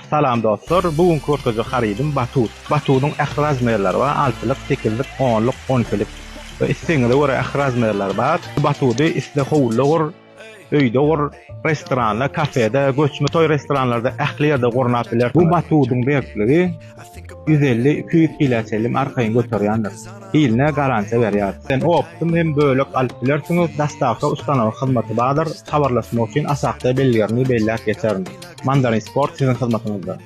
Salam dostlar, bu günki görkezjek harydym batut. Batudyň ähli razmerleri bar, altylyk, sekizlik, onluk, on ikilik we islegiňize görä ähli razmerleri bar. Bu batudy isle howluda gur, öýde gur, restoranda, kafede, göçme toý restoranlarda ähli ýerde gurnap bilersiňiz. Bu batudyň berkligi 150-200 kilä çenli arkaýyn göterýändir. Hiline garantiýa berýär. Sen optum hem bölek alyp bilersiňiz, dostawka ustanowy hyzmaty bardyr. Habarlaşmak üçin aşakda belgilerini belläp geçerin. Mandarin Sport siziň hyzmatyňyzda.